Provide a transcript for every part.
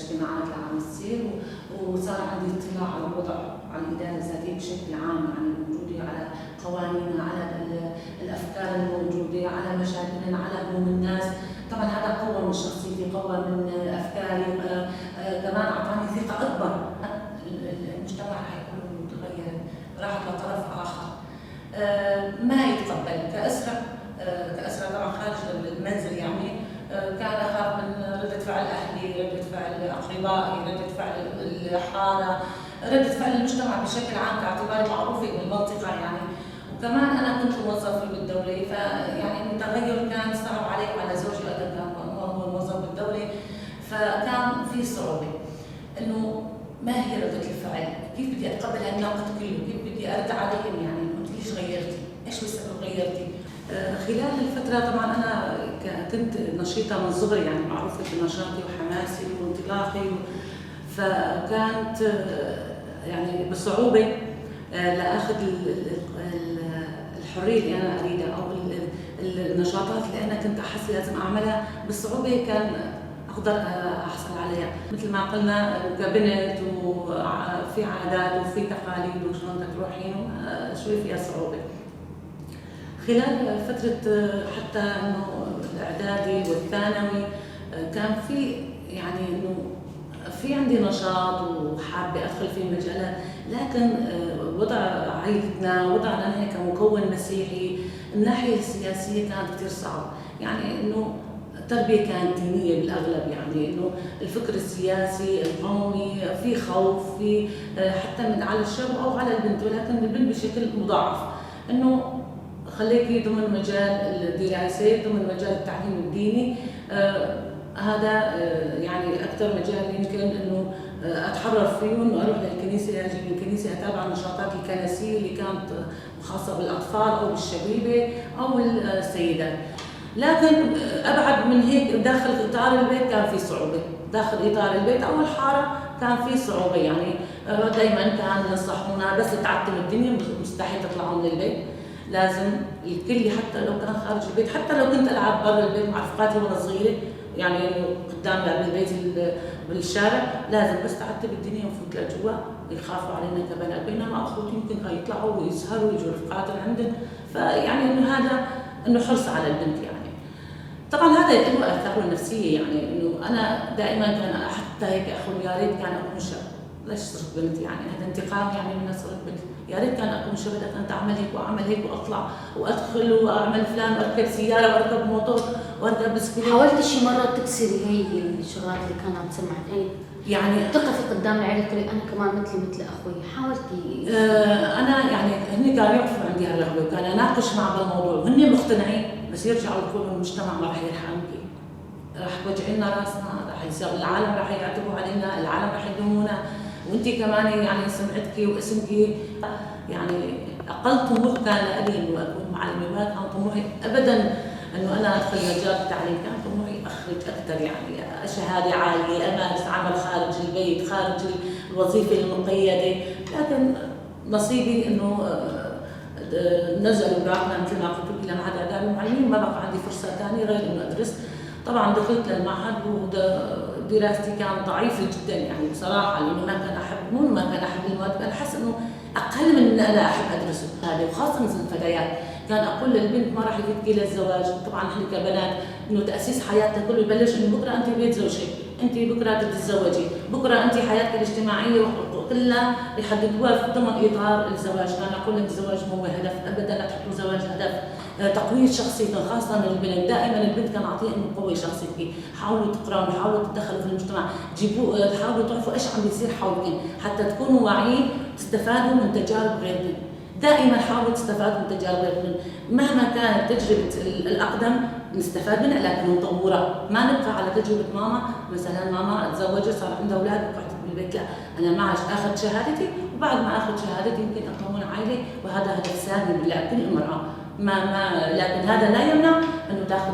الاجتماعات اللي عم تصير، وصار عندي اطلاع على الوضع، على الإدارة الذاتية بشكل عام، يعني الموجودة، على قوانينها، على الأفكار الموجودة، على مشاكلنا، على هموم الناس. طبعا هذا قوى من شخصيتي، قوى من أفكاري، كمان أعطاني ثقة أكبر. المجتمع رح يكون متغير، راح لطرف آخر، ما يتقبل كأسرة طبعا خارج المنزل، كان أخاف من ردة فعل أهلي، ردة فعل أقربائي، ردة فعل الحارة، ردة فعل المجتمع بشكل عام باعتباري معروفة بالمنطقة يعني. وكمان أنا كنت موظفة بالدولة، فيعني التغير كان صعب علي وعلى زوجي أيضا، كان هو موظف بالدولة، فكان في صعوبة إنه ما هي ردة الفعل؟ كيف بدي أتقبل هالنقد كله؟ كيف بدي أرد عليهم؟ يعني أنت ليش غيرتي؟ إيش السبب غيرتي؟ خلال الفترة طبعاً أنا كنت نشيطة من صغري، يعني معروفة بنشاطي وحماسي وانطلاقي، فكانت بصعوبة لأخذ الحرية اللي أنا أريدها أو النشاطات اللي أنا كنت أحس لازم أعملها، بصعوبة كان أقدر أحصل عليها. مثل ما قلنا كبنت وفي عادات وفي تقاليد وشلون بدك تروحين، شوي فيها صعوبة. خلال فترة حتى إنه الإعدادي والثانوي كان في إنه في عندي نشاط وحابة أدخل في مجالات، لكن وضع عائلتنا، وضعنا نحن كمكون مسيحي، الناحية السياسية كانت كثير صعبة، يعني إنه التربية كانت دينية بالأغلب، يعني إنه الفكر السياسي القومي في خوف، في حتى من على الشاب أو على البنت، ولكن البنت بشكل مضاعف، إنه خليكي ضمن مجال الدراسة، ضمن مجال التعليم الديني، هذا أكثر مجال يمكن إنه أتحرر فيه، وإنه أروح للكنيسة، أجي من الكنيسة أتابع النشاطات الكنسية اللي كانت خاصة بالأطفال أو بالشبيبة أو السيدات. لكن أبعد من هيك داخل إطار البيت كان في صعوبة، داخل إطار البيت أو الحارة كان في صعوبة، دايماً كان ينصحونا بس تعتم الدنيا مستحيل تطلعوا من البيت، لازم الكل حتى لو كان خارج البيت، حتى لو كنت ألعب برا البيت مع رفقاتي وأنا صغيرة، قدام باب البيت بالشارع، لازم بس تعتب الدنيا ونفوت لجوا، يخافوا علينا كبنات، بينما أخوتي يمكن كانوا يطلعوا ويسهروا ويجوا رفقاتهم عندهم، فيعني إنه هذا إنه حرص على البنت. طبعاً هذا له آثاره النفسية، إنه أنا دائماً كان حتى هيك أقول يا ريت كان أكون شاب، ليش صرت بنت؟ هذا انتقام من صرت بنت، يا ريت كان أكون شاب، كنت أعمل هيك وأعمل هيك وأطلع وأدخل وأعمل فلان وأركب سيارة وأركب موتور وأركب بسكليت. حاولتي شي مرة تكسري هي الشغلات اللي كانت عم تصير معك؟ تقفي قدام العيلة تقولي أنا كمان مثلي مثل أخوي، حاولتي؟ أنا هن كانوا يعرفوا عندي هالرغبة وكان أناقش معهم بالموضوع وهن مقتنعين، بس يرجعوا يقولوا المجتمع ما راح يرحمك، راح توجعي لنا راسنا، راح يصير العالم راح يعتبوا علينا، العالم راح يلومونا، وانت كمان سمعتك واسمك. اقل طموح كان لي انه اكون معلمه، ما كان طموحي ابدا انه انا ادخل مجال التعليم، كان طموحي اخرج اكثر، شهاده عاليه، امارس عمل خارج البيت، خارج الوظيفه المقيده، لكن نصيبي انه نزلوا اوراقنا مثل ما قلت لك لمعهد اعداد المعلمين، ما بقى عندي فرصه ثانيه غير انه ادرس. طبعا دخلت للمعهد ودراستي كانت ضعيفه جدا بصراحه، لانه ما كان احب، مو ما كان احب المواد، كان احس انه اقل من ان انا احب ادرسه هذا، وخاصه مثل الفتيات. كان اقول للبنت ما راح يفيدك للزواج، طبعا احنا كبنات انه تاسيس حياتنا كله يبلش انه بكره انت بيت زوجك، انت بكره تتزوجي، بكره انت حياتك الاجتماعيه كلها يحددوها ضمن اطار الزواج. كان اقول لهم الزواج مو هدف ابدا، لا تحطوا زواج هدف. تقويه شخصيتهم خاصه البنت، دائما البنت كان اعطيها انه قوي شخصيتك، حاولوا تقراوا، حاولوا تتدخلوا في المجتمع، حاولوا تعرفوا ايش عم بيصير حولكم حتى تكونوا واعيين، تستفادوا من تجارب غيركم. دائما حاولوا تستفادوا من تجارب غيركم، مهما كانت تجربه الاقدم نستفاد منها لكن نطورها، ما نبقى على تجربه ماما، مثلا ماما تزوجت صار عندها اولاد وقعدت بالبيت، لا انا ما عادش اخذ شهادتي، وبعد ما اخذ شهادتي يمكن اكون عائله، وهذا هدف سامي لكل امراه. لكن هذا لا يمنع انه تاخذ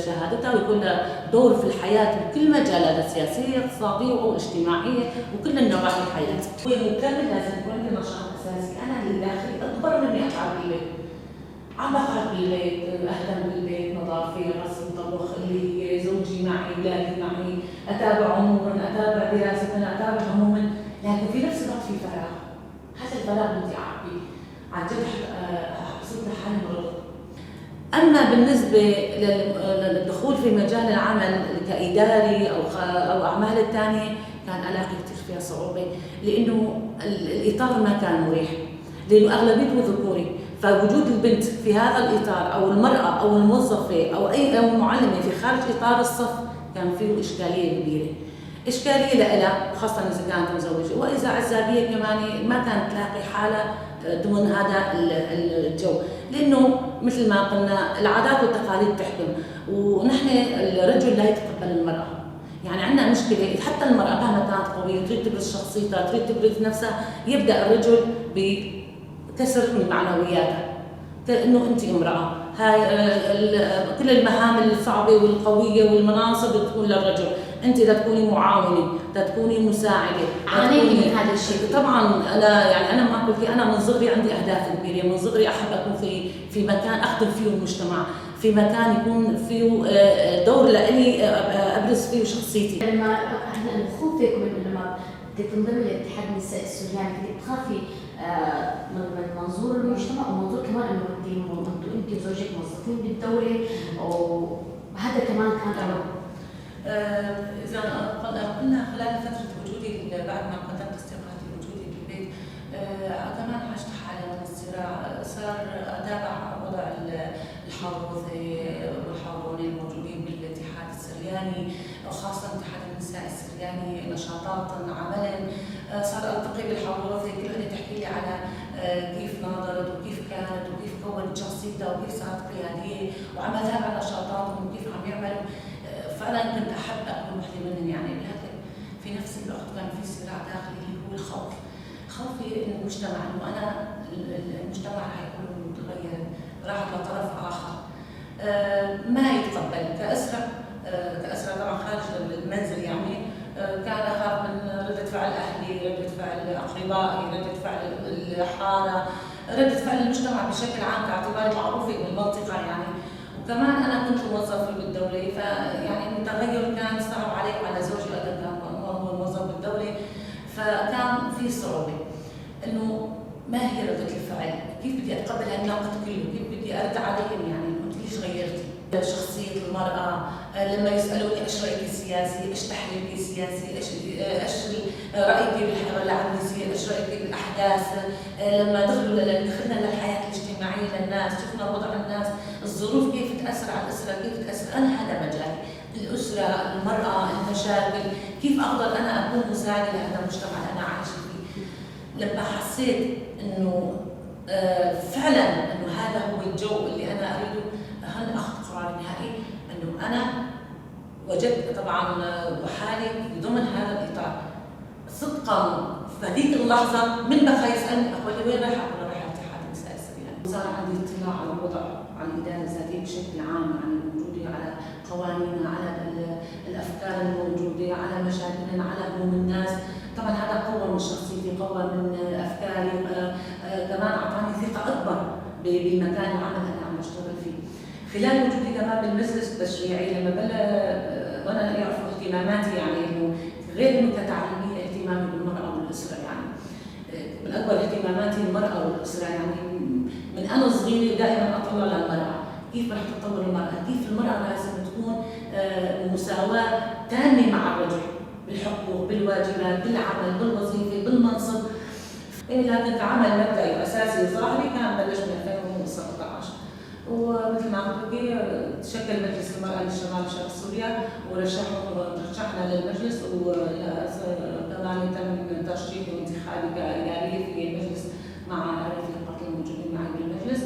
شهادتها ويكون لها دور في الحياه بكل مجالات، السياسيه، اقتصاديه او اجتماعيه، وكل النواحي الحياه. هو مكمل، لازم يكون عندي نشاط اساسي، انا اللي داخلي اكبر من اني اقعد بالبيت. عم بقعد بالبيت، اهتم بالبيت، نظافه، غسل، طبخ، اللي زوجي معي، اولادي معي، اتابع امورهم، اتابع دراستهم، اتابع همومهم، لكن في نفس الوقت في فراغ. هذا الفراغ بدي اعبيه عن جد. حصلت لحالي مرض. اما بالنسبة للدخول في مجال العمل كاداري او اعمال الثانية، كان الاقي كثير فيها صعوبة، لانه الاطار ما كان مريح، لانه اغلبيته ذكوري. فوجود البنت في هذا الاطار او المراة او الموظفة او اي او المعلمة في خارج اطار الصف كان فيه اشكالية كبيرة، اشكالية لها، خاصة اذا كانت مزوجه، واذا عزابيه كمان ما كانت تلاقي حالها ضمن هذا الجو، لانه مثل ما قلنا العادات والتقاليد تحكم، ونحن الرجل لا يتقبل المراة. يعني عندنا مشكلة، حتى المراة مهما كانت قوية تريد تبرز شخصيتها، تريد تبرز نفسها، يبدا الرجل بكسر من معنوياتها، انه انت امراة، هاي كل المهام الصعبة والقويه والمناصب تكون للرجل، انت بدها تكوني معاونة، بدها تكوني مساعدة. عانيتي من هذا الشيء؟ طبعا. انا يعني انا ما قلت، انا من صغري عندي اهداف كبيرة، من صغري احب اكون في مكان اخدم فيه المجتمع، في مكان يكون فيه دور لإلي ابرز فيه شخصيتي. لما احنا خوفك من لما بدك تنضمي لاتحاد النساء السوريان، كنت بتخافي من منظور المجتمع ومنظور كمان انه انت وزوجك موظفين بالدولة، وهذا كمان كان رعب. اذا قلنا خلال فترة وجودي بعد ما قدمت استقالتي، وجودي بالبيت كمان عشت حاله من الصراع. صار اتابع وضع الحوضه والحوضونه الموجودين بالاتحاد السرياني، وخاصة اتحاد النساء السرياني، نشاطات عملا. صار التقي بالحوضه، كل وحده تحكي لي على كيف ناضلت وكيف كانت وكيف كونت شخصيتها وكيف صارت قيادية، وعم اتابع نشاطاتهم وكيف عم يعملوا. فعلا كنت احب اكون وحده منهم يعني، لكن في نفس الوقت كان في صراع داخلي اللي هو الخوف، خوفي من المجتمع، انه انا المجتمع رح يكون متغير، راح لطرف اخر ما يتقبل كاسره، كاسره طبعا خارج المنزل يعني. كان اخاف من رده فعل اهلي، رده فعل اقربائي، رده فعل الحارة، رده فعل المجتمع بشكل عام باعتباري معروفة بالمنطقة يعني. وكمان انا كنت موظفة بالدولة، فيعني التغير كان صعب علي وعلى زوجي ايضا، كان هو موظف بالدولة، فكان في صعوبة انه ما هي ردة الفعل؟ كيف بدي اتقبل هالنقد كله؟ كيف بدي ارد عليهم يعني انت ليش غيرتي؟ شخصية المرأة، لما يسألوني ايش رأيك السياسي؟ ايش تحليلك السياسي؟ ايش رأيك باللي عم يصير؟ ايش رأيك بالاحداث؟ لما دخلنا للحياة الاجتماعية للناس، شفنا وضع الناس، الظروف كيف تأثر على الأسرة، كيف تأثر، أنا هذا مجالي، الأسرة، المرأة، المشاكل، كيف أقدر أنا أكون مساعدة لهذا المجتمع اللي أنا عايشة فيه؟ لما حسيت إنه فعلا إنه هذا هو الجو اللي أنا أريده، هل أخذت قرار نهائي إنه أنا وجدت طبعا حالي ضمن هذا الإطار. صدقا في هذيك اللحظة من بقى يسألني أقول لي وين رايحة؟ أقول رايحة اتحاد النساء السرياني. صار عندي اطلاع على الوضع، على الإدارة الذاتية بشكل عام، عن الموجودة، على قوانينها، على الأفكار الموجودة، على مشاكلنا، على هموم الناس. طبعا هذا قوى من شخصيتي، قوى من أفكاري، كمان أعطاني ثقة أكبر بمكان العمل اللي أنا عم بشتغل فيه. خلال وجودي كمان بالمجلس التشريعي لما وأنا يعرفوا اهتماماتي، يعني إنه غير إنه كتعليمية اهتمامي بالمرأة والأسرة، يعني من أكبر اهتماماتي المرأة والأسرة. يعني من أنا صغيرة دائما أطلع للمرأة، كيف رح تطور المرأة، كيف المرأة لازم تكون مساواة تامة مع الرجل بالحقوق، بالواجبات، بالعمل، بالوظيفة، بالمنصب. لكن كعمل مبدئي وأساسي وظاهري كان بلش من 2017، ومثل ما قلت لك تشكل مجلس المرأة للشمال وشرق سوريا، ورشحنا للمجلس، وكمان تم ترشيحي وانتخابي كإدارية في المجلس مع الرفيقات الموجودين معي بالمجلس.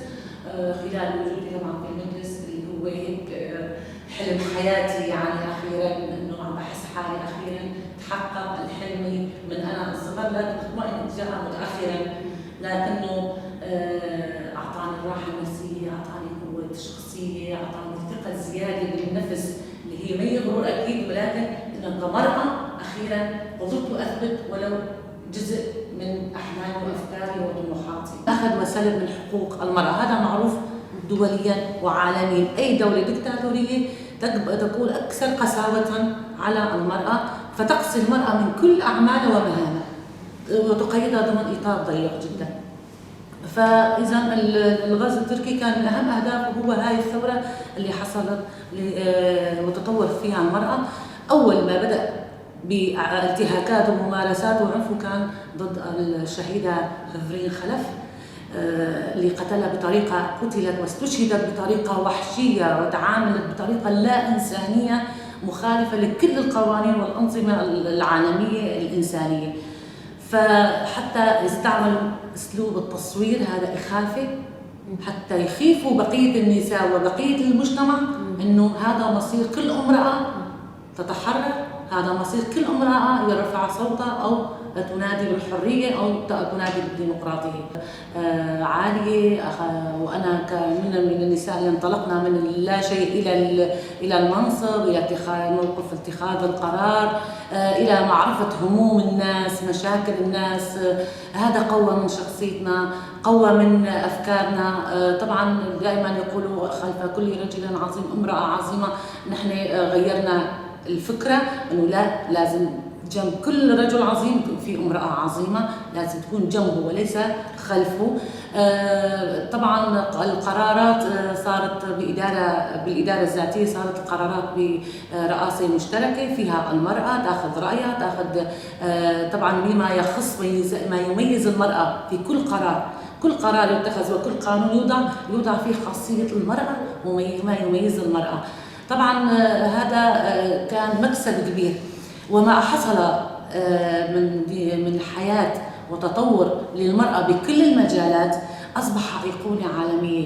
خلال وجودي طبعا في المجلس اللي هو هيك حلم حياتي، يعني أخيرا إنه عم بحس حالي أخيرا تحقق الحلم من أنا الصغر، لكن وإن جاء متأخرا، لكنه أعطاني الراحة النفسية، أعطاني قوة الشخصية، أعطاني الثقة الزيادة بالنفس اللي هي ما هي غرور أكيد، ولكن إنه كمرأة أخيرا قدرت أثبت ولو جزء من أحلامي وأفكاري وطموحاتي. أخذ وسلب من حقوق المرأة، هذا معروف دوليا وعالميا. أي دولة دكتاتورية تكون أكثر قساوة على المرأة، فتقصي المرأة من كل أعمالها ومهامها وتقيدها ضمن إطار ضيق جدا. فإذا الغزو التركي كان من أهم أهدافه هو هاي الثورة اللي حصلت وتطور فيها المرأة. أول ما بدأ بانتهاكاته وممارساته وعنفه كان ضد الشهيدة هفرين خلف، اللي قتلها بطريقة، قتلت واستشهدت بطريقة وحشية وتعاملت بطريقة لا إنسانية مخالفة لكل القوانين والأنظمة العالمية الإنسانية. فحتى استعملوا أسلوب التصوير هذا إخافة حتى يخيفوا بقية النساء وبقية المجتمع إنه هذا مصير كل امرأة تتحرر، هذا مصير كل امرأة يرفع صوتها أو تنادي بالحرية أو تنادي بالديمقراطية. عالية، وأنا من النساء اللي انطلقنا من لا شيء إلى المنصب، إلى موقف اتخاذ القرار، إلى معرفة هموم الناس، مشاكل الناس. هذا قوى من شخصيتنا، قوى من أفكارنا. طبعا دائما يقولوا خلف كل رجل عظيم امرأة عظيمة. نحن غيرنا الفكرة أنه لا، لازم جنب كل رجل عظيم في امرأة عظيمة، لازم تكون جنبه وليس خلفه. طبعا القرارات صارت بالإدارة الذاتية، صارت القرارات برئاسة مشتركة فيها المرأة تأخذ رأيها، تأخذ، طبعا بما يخص ما يميز المرأة في كل قرار، كل قرار يتخذ وكل قانون يوضع فيه خاصية المرأة وما يميز المرأة. طبعا هذا كان مكسب كبير. وما حصل من حياة وتطور للمرأة بكل المجالات أصبح أيقونة عالمية.